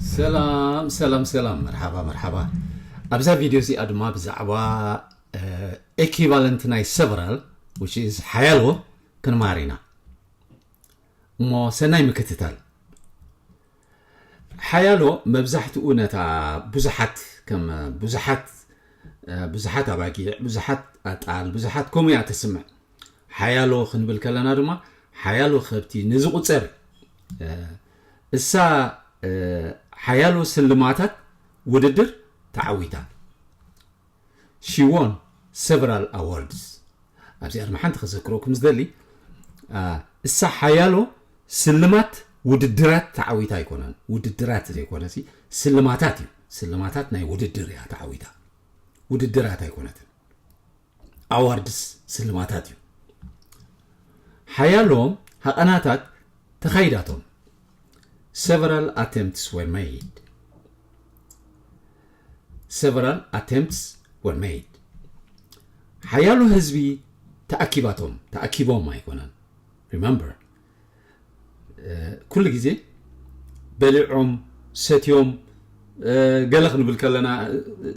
ሰላም ሰላም ሰላም፣ መርሓባ መርሓባ። ኣብዛ ቪድዮ እዚኣ ድማ ብዛዕባ equivalent ናይ several, which is ሓያሎ ክንመሃር ኢና። እሞ ሰናይ ምክትታል። ሓያሎ መብዛሕትኡ ነታ ብዙሓት፣ ከም ብዙሓት፣ ብዙሓት ኣባጊዕ፣ ብዙሓት ኣጣል፣ ብዙሓት፣ ከምኡ እያ ተስምዕ። ሓያሎ ክንብል ከለና ድማ ሓያሎ ከብቲ ንዝቑጸር፣ እሳ ሓያሎ ስልማታት ውድድር ተዓዊታ። She won several awards. ኣብዚኣ ድማ ሓንቲ ከዘክረኩም ዝደሊ፣ እሳ ሓያሎ ስልማት ውድድራት ተዓዊታ ኣይኮነን። ውድድራት ዘይኮነ፣ ስልማታት እዩ። ስልማታት ናይ ውድድር እያ ተዓዊታ፣ ውድድራት ኣይኮነትን። ኣዋርድስ ስልማታት እዩ። ሓያሎ ሃቐናታት ተኻይዳቶም። Several attempts were made. Several attempts were made. ሓያሎ ህዝቢ ተኣኪባቶም፣ ተኣኪቦም ኣይኮነን። Remember, ኩሉ ግዜ በሊዖም ሰትዮም፣ ገለ ክንብል ከለና፣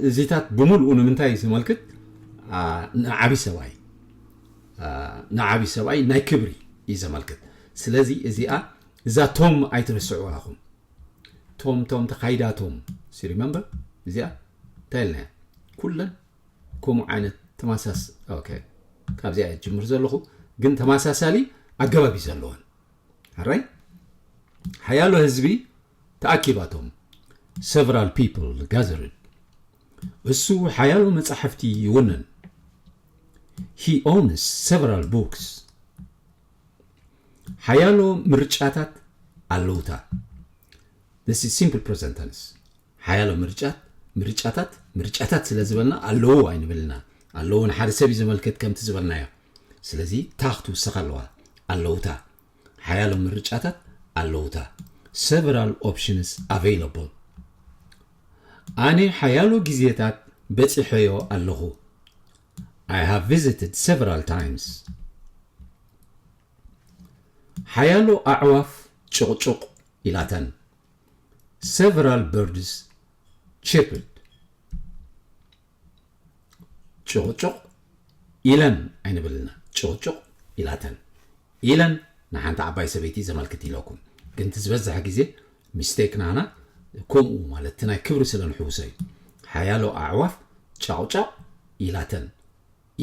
እዚታት ብምልኡ ንምንታይ ዘመልክት? ንዓቢ ሰብኣይ፣ ንዓቢ ሰብኣይ ናይ ክብሪ እዩ ዘመልክት። ስለዚ እዚኣ፣ እዛ ቶም ኣይትርስዕዋ ኢኹም። ቶም ቶም ተኻይዳቶም፣ remember? እዚኣ እንታይ ኢልናያ? ኩለን ከምኡ ዓይነት ተመሳስ okay፣ ካብዚኣ እየ ዝጅምር ዘለኹ፣ ግን ተመሳሳሊ ኣገባብ እዩ ዘለወን። ሕራይ ሓያሎ ህዝቢ ተኣኪባቶም። Several people gathered. እሱ ሓያሎ መጻሕፍቲ ይውንን። He owns several books. ሓያሎ ምርጫታት ኣለውታ። This is simple present tense. ሓያሎ ምርጫት፣ ምርጫታት፣ ምርጫታት ስለ ዝበልና ኣለዉ ኣይንብልና። ኣለዉ ንሓደ ሰብ እዩ ዘመልክት ከምቲ ዝበልናዮ። ስለዚ ታ ክትውሰኽ ኣለዋ። ኣለውታ። ሓያሎ ምርጫታት ኣለውታ። Several options available. ኣነ ሓያሎ ግዜታት በጺሐዮ ኣለኹ። I have visited several times. ሓያሎ ኣዕዋፍ ጭቕጭቕ ኢላተን። Several birds chirped. ጭቕጭቕ ኢለን ኣይንብልና፣ ጭቕጭቕ ኢላተን። ኢለን ንሓንቲ ዓባይ ሰበይቲ ዘመልክት ኢለኩም፣ ግን እቲ ዝበዝሐ ግዜ ሚስቴክ ናና ከምኡ ማለት እቲ ናይ ክብሪ ስለ ንሕውሶ እዩ። ሓያሎ ኣዕዋፍ ጫቕጫቕ ኢላተን፣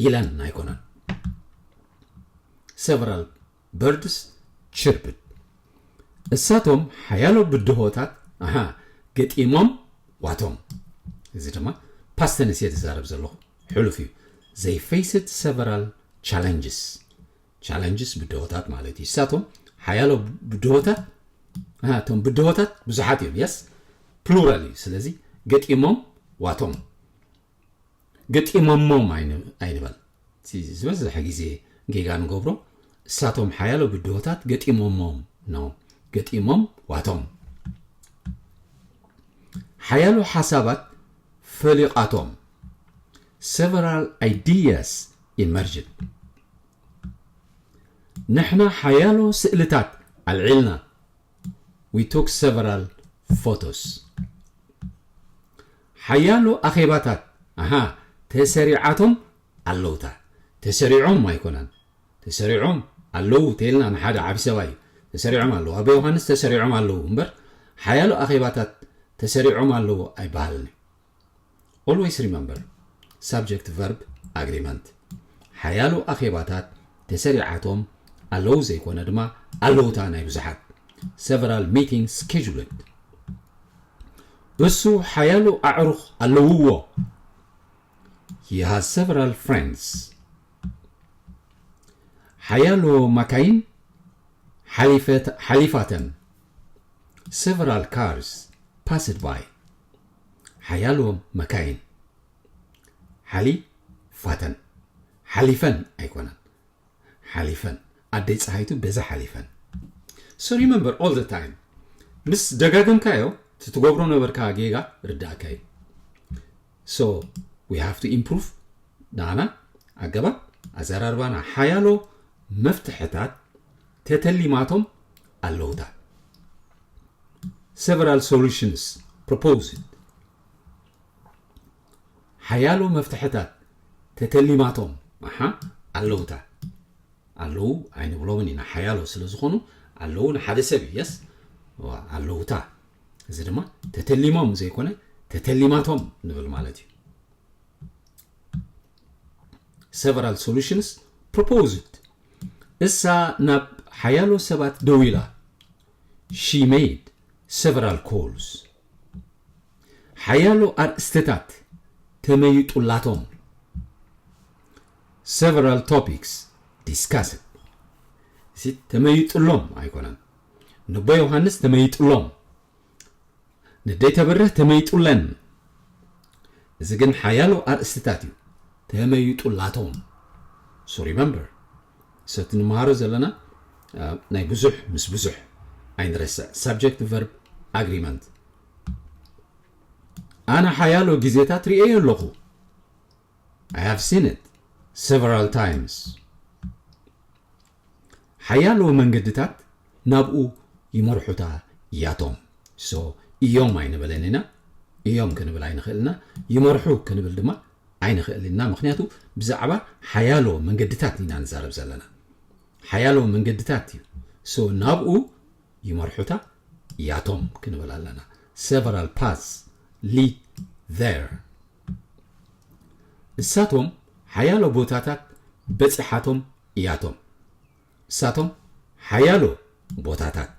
ኢለን ኣይኮነን። Several birds chirped. እሳቶም ሓያሎ ብድሆታት፣ ኣሃ፣ ገጢሞም ዋቶም። እዚ ድማ past tense እየ ዝዛረብ ዘለኹ፣ ሕሉፍ እዩ። They faced several challenges. Challenges ብድሆታት ማለት እዩ። እሳቶም ሓያሎ ብድሆታት፣ ኣሃ፣ እቶም ብድሆታት ብዙሓት እዮም። Yes, plural እዩ። ስለዚ ገጢሞም ዋቶም፣ ገጢሞሞም ኣይን-፣ ኣይንበል። እቲ ዝበዝሐ ግዜ ጌጋ ንገብሮ፣ እሳቶም ሓያሎ ብድሆታት ገጢሞሞም ነው። ገጢሞም ዋቶም። ሓያሎ ሓሳባት ፈሊቓቶም። Several ideas emerged. ንሕና ሓያሎ ስእልታት ኣልዒልና። We took several photos. ሓያሎ ኣኼባታት፣ ኣሃ፣ ተሰሪዓቶም ኣለውታ። ተሰሪዖም ኣይኮነን። ተሰሪዖም ኣለዉ ተይልና ንሓደ ዓቢ ሰብኣይ እዩ። ተሰሪዖም ኣለዉ። ኣቦ ዮሃንስ ተሰሪዖም ኣለዉ እምበር፣ ሓያሎ ኣኼባታት ተሰሪዖም ኣለዉ ኣይበሃልን እዩ። Always remember, subject verb agreement. ሓያሎ ኣኼባታት ተሰሪዓቶም ኣለዉ ዘይኮነ ድማ ኣለውታ ናይ ብዙሓት። Several meetings scheduled. እሱ ሓያሎ ኣዕሩኽ ኣለውዎ። He has several friends. ሓያሎ መካይን ሓሊፈት-፣ ሓሊፋተን። Several cars passed by. ሓያሎ መካይን ሓሊፋተን። ሓሊፈን ኣይኮነን። ሓሊፈን። ኣደይ ፀሃይቱ በዛ ሓሊፈን። So remember all the time፣ ምስ ደጋገምካዮ፣ እቲ ትገብሮ ነበርካ ጌጋ ርዳእካ እዩ። So we have to improve ናና ኣገባብ ኣዘራርባና። ሓያሎ መፍትሕታት ተተሊማቶም ኣለውታ። Several solutions proposed ሓያሎ መፍትሕታት ተተሊማቶም ኣሓ ኣለውታ ኣለዉ ኣይንብሎምን ኢና ሓያሎ ስለ ዝኾኑ ኣለዉ ንሓደ ሰብ እዩ የስ ኣለውታ እዚ ድማ ተተሊሞም ዘይኮነ ተተሊማቶም ንብል ማለት እዩ several solutions proposed እሳ ናብ ሓያሎ ሰባት ደው ኢላ she made several calls ሓያሎ ኣርእስትታት ተመይጡላቶም several topics discussed እዚ ተመይጡሎም ኣይኮነን ንቦ ዮሃንስ ተመይጡሎም ንደይ ተብርህ ተመይጡለን እዚ ግን ሓያሎ ኣርእስትታት እዩ ተመይጡላቶም so remember ሰቲ ንመሃሮ ዘለና ናይ ብዙሕ ምስ ብዙሕ ኣይንረስዕ subject verb agreement ኣነ ሓያሎ ግዜታት ርእየ ኣለኹ I have seen it several times ሓያሎ መንገድታት ናብኡ ይመርሑታ ያቶም so እዮም ኣይንበለን ኢና እዮም ክንብል ኣይንኽእልና ይመርሑ ክንብል ድማ ኣይንኽእል ኢና ምክንያቱ ብዛዕባ ሓያሎ መንገድታት ኢና ንዛረብ ዘለና ሓያሎ መንገድታት እዩ so ናብኡ ይመርሑታ ያቶም ክንብል ኣለና several paths lead there እሳቶም ሓያሎ ቦታታት በፂሓቶም እያቶም እሳቶም ሓያሎ ቦታታት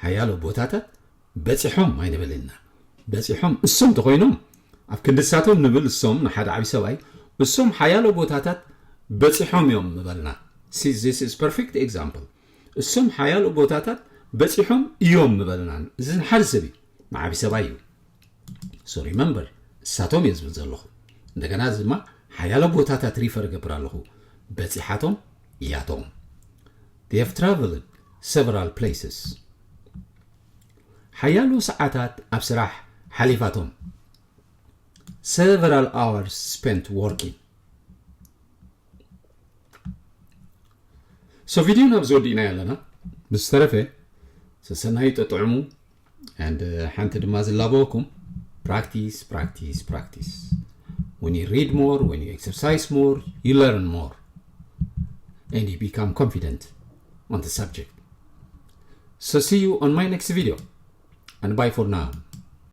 ሓያሎ ቦታታት በፂሖም ኣይንበልና በፂሖም እሶም ተኮይኖም ኣብ ክንዲ እሳቶም ንብል እሶም ንሓደ ዓብዪ ሰብኣይ እሶም ሓያሎ ቦታታት በፂሖም እዮም ምበልና this is perfect example እሶም ሓያሎ ቦታታት በፂሖም እዮም ምበልና እዚ ንሓደ ሰብ እዩ ንዓብዪ ሰብኣይ እዩ so remember እሳቶም እየ ዝብል ዘለኹ እንደገና እዚ ድማ ሓያሎ ቦታታት refer እገብር ኣለኹ በፂሓቶም እያቶም they have traveled several places ሓያሎ ሰዓታት ኣብ ስራሕ ሓሊፋቶም several hours spent working so video ናብ ዝወዲእና ኣለና ብዝተረፈ ሰሰናዩ ጠጥዕሙ and ሓንቲ ድማ ዝላበወኩም practice practice practice when you read more when you exercise more you learn more and you become confident on the subject so see you on my next video and bye for now